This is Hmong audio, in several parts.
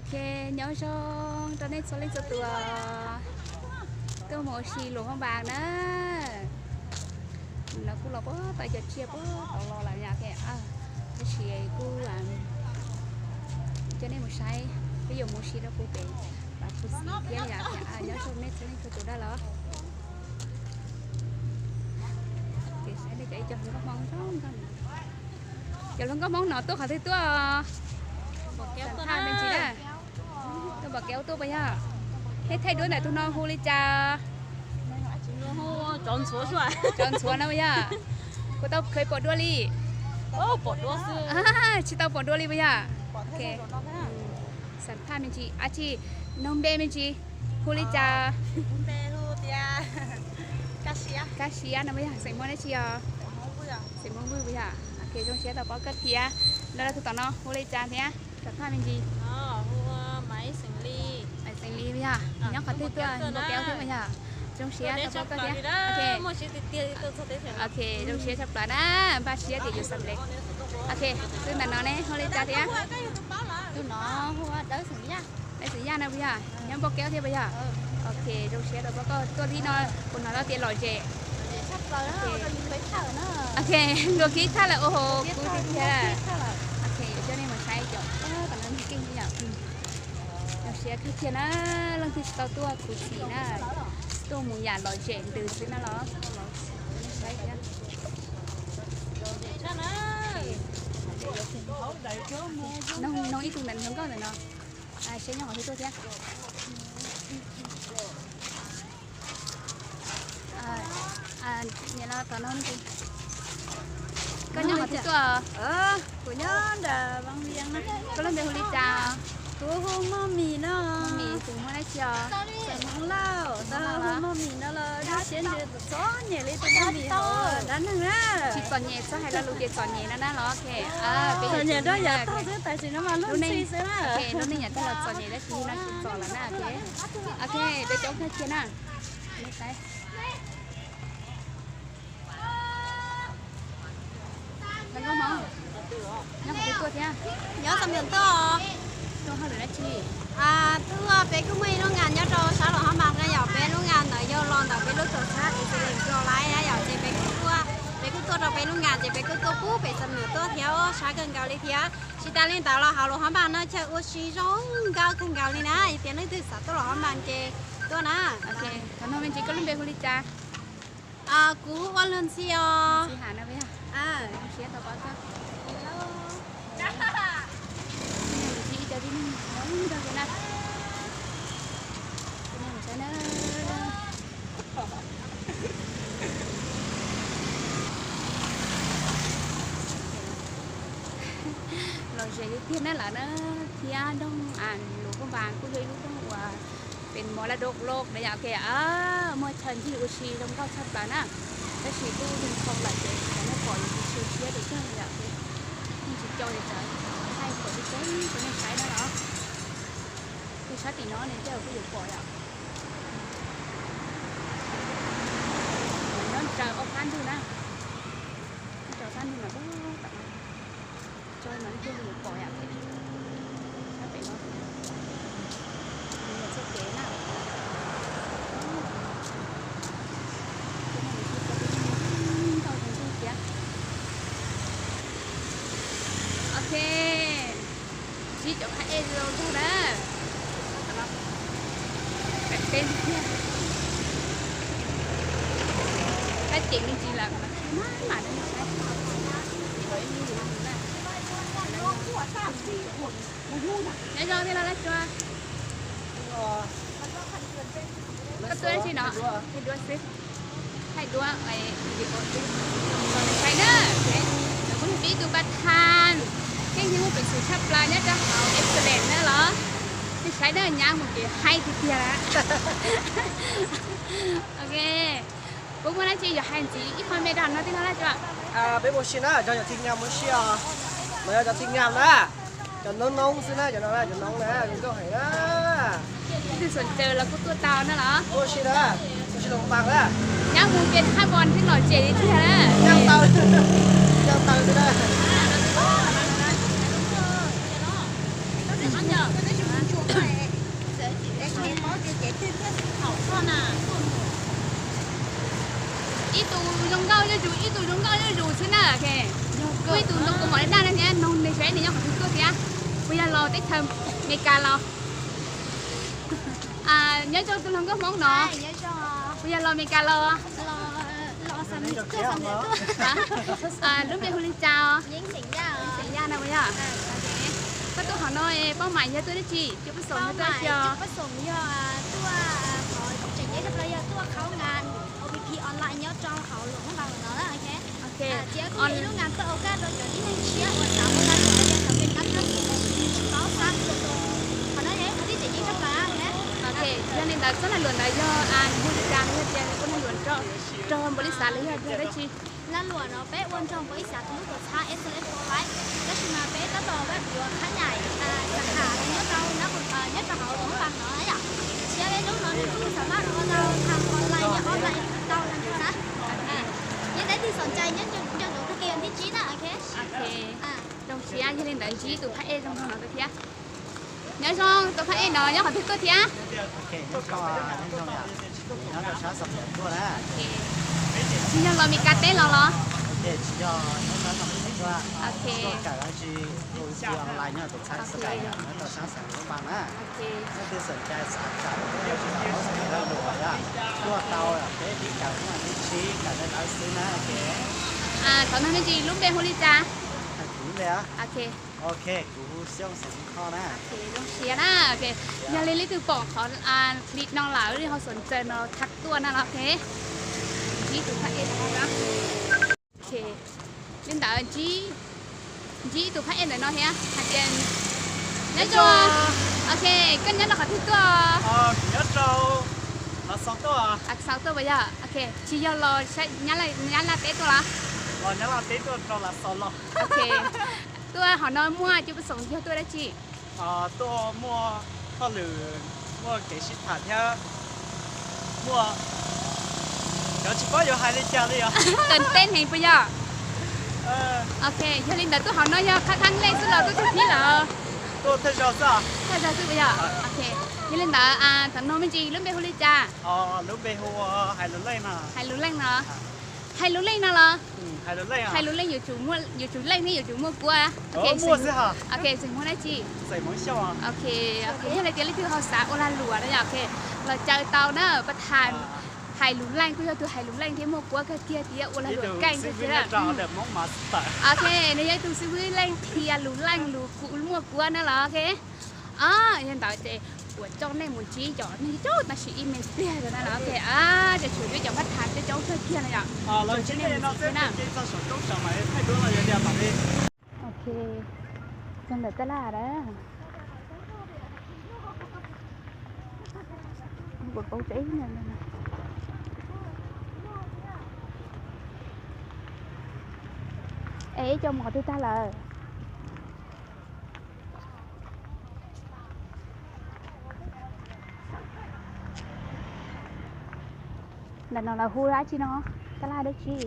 Ok, nyob zoo rau nej txhua leej txhua tus tuaj mus ua si Luam Phaj Npas na. Lawv kuj los puag tom cov tsiaj puag tod los lawm yom. Tab sis kuj coj nej mus saib, peb yuav mus ua si rau puag pem Phav Phu Xis thiab yom. Nyob zoo nej txhua leej txhua tus dab los. Saib cov hluas nkauj Hmoob zoo nkauj. Cov hluas nkauj Hmoob no tuaj qhov twg tuaj? Xam phaj me ntsis na. Tuaj npam kev tuaj puas yog? Thiab thaij duab ntawm tus no hu li cas? Tsov ntxhuav no puas yog? Kuv tau kheev pom dua li. Tsis tau pom dua li puas yog? Xam phaj me ntsis, ab tsi, nug npe me ntsis, hu li cas? Kab Siab no puas yog? Xeem Muas dab tsi os? Xeem Muas Vwj puas yog? Ok, zoo siab tau pom koj thiab. Los tus tom no hu li cas thiab? Xam phaj me ntsis. Maiv Xeem Lis puas yog? Nyob qhov twg tuaj, npam kev thiab puas yog? Zoo siab tau pom koj thiab. Ok, zoo siab tshaj plaws na, npaj siab tias yuav xam lej. Ok, tus ntawm no ne hu li cas thiab? Tus no hu Dawb Xeem Yaj. Dawb Xeem Yaj no puas yog? Nyob npam kev thiab puas yog? Ok, zoo siab tau pom koj tuaj li no, kuv hnov tau tias lom zem. Ok, luag khib thaj lawm, ua hauv kuv tiag tiag. Ok, coj nej mus saib cov tom no keej yom. Zoo siab kawg kiag na, leej twg tsis tau tuaj khuv xim na, tuaj mus yam lom zem ntws xwb na los. Nug ib tug ntawm hluas nkauj ntawm no, seb nyob qhov twg tuaj thiab. Niam los tom no, koj nyob qhov twg tuaj? Kuv nyob nram Vaj Vias na. Koj lub npe hu li cas? Kuv hu Moj Mis no. Moj Mis, tus Hmoob dab tsi os? Tus Hmoob Lauj, tus Hmoob Lauj hu Moj Mis no los lub siab ntsws txom nyem li tus Moj Mis hauv dab neeg na. Tsis txom nyem, txhob hais lo lus tias txom nyem no na los. Ok, txom nyem rau yav tag xwb, tam sim no mas lub ntxhi xwb na. Lub neej yav tag los txom nyem tab sis no tsis txom lawm na. Ok, peb coob kawg kiag na. Nyob qhov twg tuaj thiab? Nyob Xam Nuam tuaj. Tuaj hauj lwm dab tsi? Tuaj, peb kuj muaj ib lub ngas nyob rau sab Luam Phaj Npas na yom, peb lub ngas ntawd yog los ntawm peb lub tuam txhab Xeem Lis Nplog Laib na yom, ces peb kuj tuaj, peb kuj tuaj rau peb lub ngas ces peb kuj tuaj pub pem Xam Nuam tuaj thiab, sab kawg nkaus li thiab. Tsis tas li ntawd los hauv Luam Phaj Npas no chaw ua si zoo nkauj kawg nkaus li na, yog tias leej twg xav tuaj Luam Phaj Npas ces tuaj na. Thov nug me ntsis, koj lub npe hu li cas? Kuv hu ua Luag Ntxhi os. Ntxhi Ham no puas yog? Siab tau pom koj. Ib co tib neeg zoo nkauj thiab na. Tib neeg saib na. Lom zem tiag tiag na lawm na, thiab nroog Luam Phaj Npas kuj yog ib lub nroog uas pem mos laj doj loj na yom, muaj chaw ncig ua si zoo nkauj tshaj plaws na. Tab sis kuj yeej thoob lawm ces cov nej pom yuav tsis xyuv siab ces cog yom, yeej tsis coj li cas, thaij kom tib teb rau nej saib na los. Tej sab tim no ne tej zaum kuj yuav pom yom. Nyob ntsaws ob phab ntug na, nyob ntsaws ob phab ntug no puag tom no. Tso no ib pliag yuav pom yom. Sab pem no, txoj kev na. Ntau tus ntug thiab. Ok, ntsib cov qhaib ej zoo nkauj na. Pem peb tiag. Qab ceev me ntsis lawm, mas mas nyob zoo thiab los Laj Tsua. Koj tuaj dab tsi no? Thaij duab xwb. Thaij duab, saib na, lawv kuj yog peb ib tug pab thaj, keej thiab muaj peev xwm tshaj plaws nyob rau hauv Excellent na los. Nej saib na, nyab mus ces haib tiag tiag lawm. Ok, puas muaj dab tsi yuav hais ntxiv ib qho me rau no tij laug Laj Tsua? Peb mus si na, cov yog thij nyab mus si os, mas yog cov thij nyab na, cov noob noob xwb na, cov no na, cov noob na, zoo nkauj heev na. Ib tug xom caws los kuj tuaj tau na los. Mus si na, mus si Luam Phaj Npas na. Nyab mus ces thaj npos thiab lom zem li tiag na. Nyab tau, nyab tau xwb na. Ib tug zoo nkauj zuj zus, ib tug zoo nkauj zuj zus xwb na. Kuv ib tug nrog kuv mom li daj no thiab, noog nws saib nws nyob qhov twg tuaj thiab. Puas yog los teb chaws Amelikas los? Nyob zoo tus hluas nkauj Hmoob no. Puas yog los Amelikas los? Lub npe hu li cas os? Xeem Yaj no puas yog? Koj tuaj hauv no poj mam yog tuaj dab tsi? Cuj poj xoom yog tuaj dab tsi os? Yog li ntawd txoj lag luam ntawd yog hu li cas, yog tias nws ua lag luam nrog npaum li xav los yog dab tsi? Lag luam no peb ua nrog npaum li xav tus lub tuam txhab Excellent for Life, tab sis mas peb tab tom yuav khab nyaim xab kham nyob rau, nyob rau hauv Luam Hoob Npas no yom. Thiab peb lub no nws kuj xam maj ua tau tham online, online tau na. Yog leej twg xoom cai nyob nco ntsoov tag kis vas thib tsib na, ok. Zoo siab, yog li ntawd ntsib tus phab ej zoo no thiab. Nyob zoo, tus phab ej no nyob qhov twg tuaj thiab? Tsis yog los Mes Kas teb los los? Ok. Thov nug me ntsis, lub npe hu li cas? Zoo siab na. Yog li leej twg pom qhov clip no lawm ho xoom cai no tham tuaj na los, ok. Ntsib tus phab ej no. Li ntawd ntsib tus phab ej ntawm no thiab hais tias, nyob zoo, ok, koj nyob rau qhov twg tuaj? Nyob rau Lav Xaus tuaj. Lav Xaus tuaj puas yog? Ok, tsis yog los Nyab Laj teb tuaj los? Los Nyab Laj teb tuaj rau Lav Xaus los. Ok, tuaj hauv no muaj cuj poj xoom yog tuaj dab tsi? Tuaj muaj hauj lwm, muaj kev sib tham thiab muaj cov tsis paub yuav hais li cas li os. Teb heev puas yog? Ok, yog li ntawd tuaj hauv no yog khab khab nplej xwb los tuaj txog thib lawm? Tuaj thawj zaug xwb. Thawj zaug xwb puas yog? Ok, yog li ntawd txhob nug me ntsis, lub npe hu li cas? Lub npe hu Hais Lus Leej no. Hais Lus Leej no. Hais Lus Leej no los? Hais Lus Leej yuav tsum leej thiab yuav tsum muaj kuab. Ok, xeem Hmoob dab tsi? Ok, yog li tias leej twg ho xav ua lag luam no yom, ok, los caw tau na, pab tham. Hais Lus Leej kuj yog tus Hais Lus Leej thiab muaj kuab kawg kiag thiab ua lag luam keej kawg kiag. Ok, nws yog ib tug xib fwb leej qhia lus leej lus kuj muaj kuab na los, ok. Yog ntawd ces kuv coj nej mus ntsib cov neeg coob tab sis ib me pliag no na los, ok. Ces tshuav peb cov pab tham coob coob kawg kiag no yom. Ok, txog ntawm tab laj lawm. Es ib co mus qhov twg tag lawm? Ntawm no lawv hu dab tsi no? Tab laj dab tsi?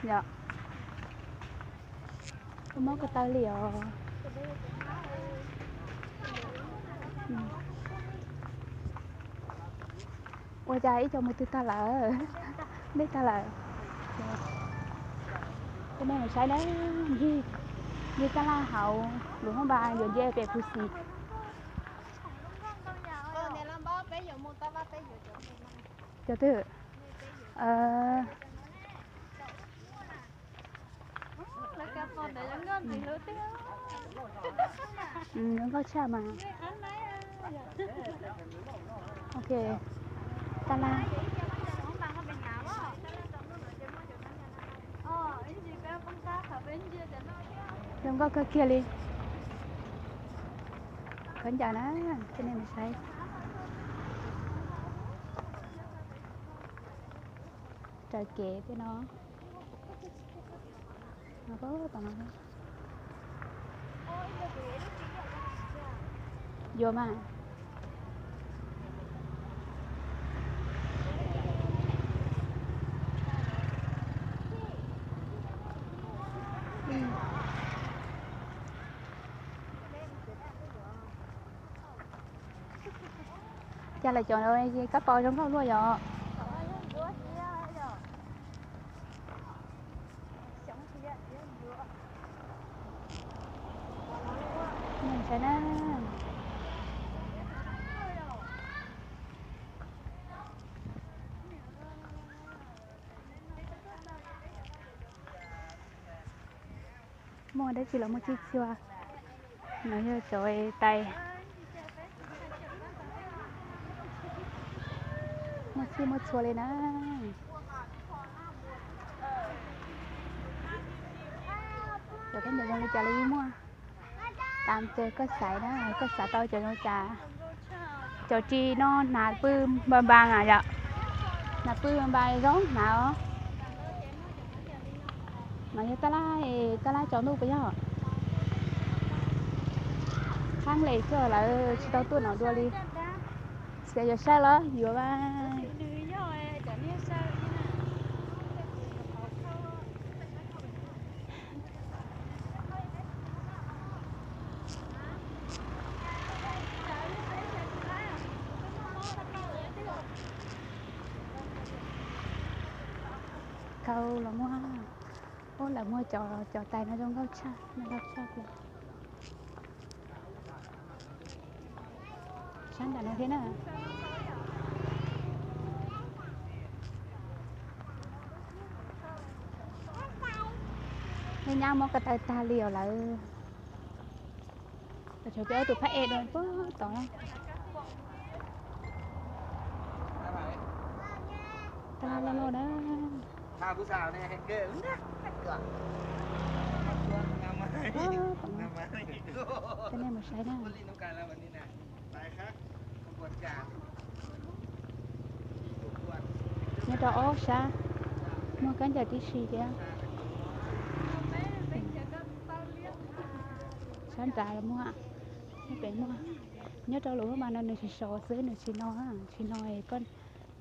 Yog, koj mob ko taw li os. Ua cas ib co mus twg tag lawm? Dej tag lawm. Coj nej mus saib na, ncig, ncig tab laj hauv Luam Hoob Npas yuav nce pem Phuv Xis. Cov twg? Zoo nkauj tshaj mas. Ok, tab laj zoo nkauj kawg kiag li. Khaub ncaws na, coj nej mus saib. Raws kev tej no. Yuav mas. Cas lawv cov kab pos zoo nkauj luaj yom. Saib na. Muaj dab tsi los muaj txhij txhua. No yog cov tais. Muaj txhij muaj txhua li na. Cov khaub ncaws zoo li cas li muaj. Tam ces koj xaiv na, koj xav tau cov zoo cas. Cov ris no hnav pw npas npas na yom. Hnav pw npas npas zoo hnav os. No yog tab laj, tab laj tsaus ntuj puas yog? Tshaj lem xwb lawv tsis tau tuaj no dua li. Xav yuav saib los yuav mas. Khau los muaj, ub lawv muag cov, cov tais no zoo nkauj tshaj, zoo nkauj tshaj plaws. Sab nram no thiab na. Nyab muab ko taw tag li os lawv. Tau tshuav peb ob tug phab ej dua puag tod. Tag loj loj na. Coj nej mus saib na. Nyob rau ob sab muag kab ncaws tib si thiab. Sab nrad los muag, sab pem muag. Nyob rau lub mas no nws sov sov xwb, nws tsis no, tsis no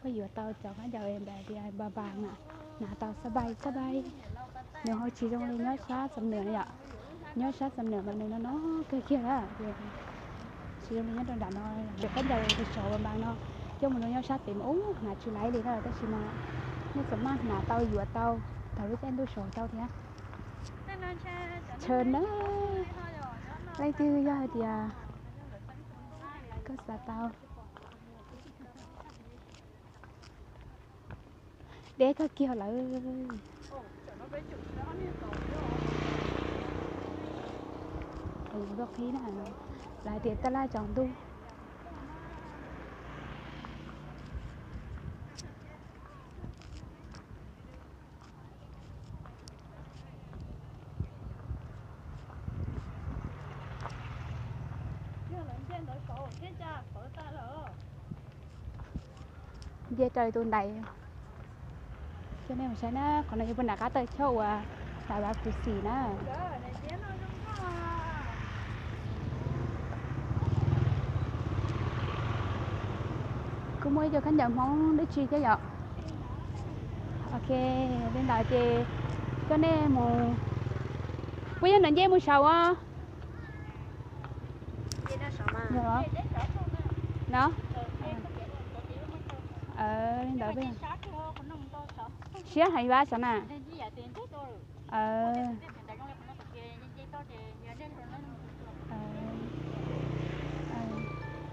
koj yuav tau cov kab ncaws ntawm tias npas npas na, hnav tau xab npais xab npais. Nws ho tsis zoo li nyob sab xam nwm yom. Nyob sab xam nwm mas nws no no kawg kiag lawm. Tsis zoo li nyob rau nram no, cov kab ncaws sov sov npas npas no coj mus rau nyob sab pem mas ub hnav tsis laib li na, tab sis mas nej txawm maj hnav tau yuav tau thaum lub caij ntuj sov tau thiab. Tshaw na. Leej twg yog hais tias koj xav tau, deb kawg kiag lawm. Qhib na, lawv hais tias tab laj tsaus ntuj. Nce raws tus ntaiv. Coj nej mus saib na, qhov no yog puag nram qab taw chaw uas xav vaj khuv xim na. Kuj muaj ib co khaub ncaws Hmoob dab tsi thiab yom. Ok, li ntawd ces coj nej mus, puas yog nram nce mus saud os? No, li ntawd siab heev vaj sav na.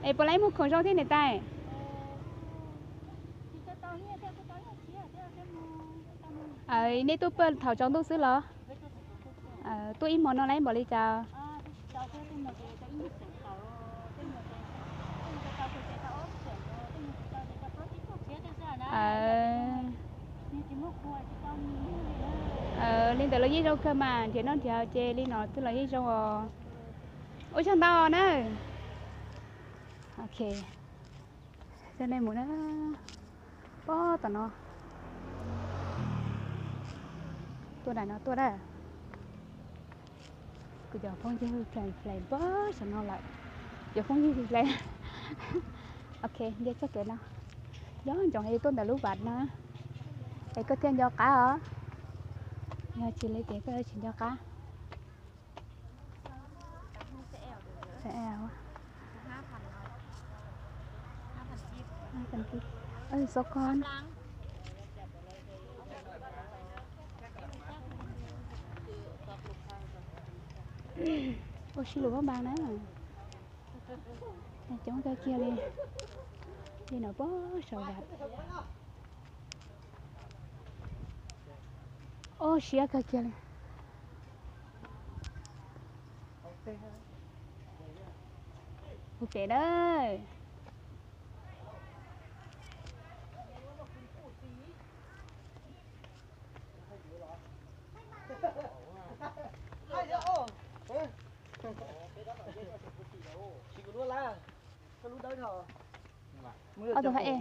Es puas laib mus khoom zoo thiab niam tais? Nej tuaj pw thaum tsaus ntuj xwb los? Tuaj ib hmo no laib npaum li cas? Li ntawd los yeej zoo kawg mas, nrhiav noj nrhiav haus ces li no twb los yeej zoo os. Ua tsaug ntau na. Ok, coj nej mus na. Pob tom no, tuaj nram no tuaj na. Kuv cov phooj ywg fleem fleem pob saum no lawm. Cov phooj ywg fleem. Ok, nce txoj kev no. Nco ntsoov es tuaj ntawm lub vaj no es koj thiaj nco qab os. Yog tsis li ces koj tsis nco qab. Xav ua, xav ua. Xov koj. Ua si lus pab npas na. Coob kawg kiag li. Li no pab saum vas. Ua siab kawg kiag li. Ua pem na. Ob tug hais e.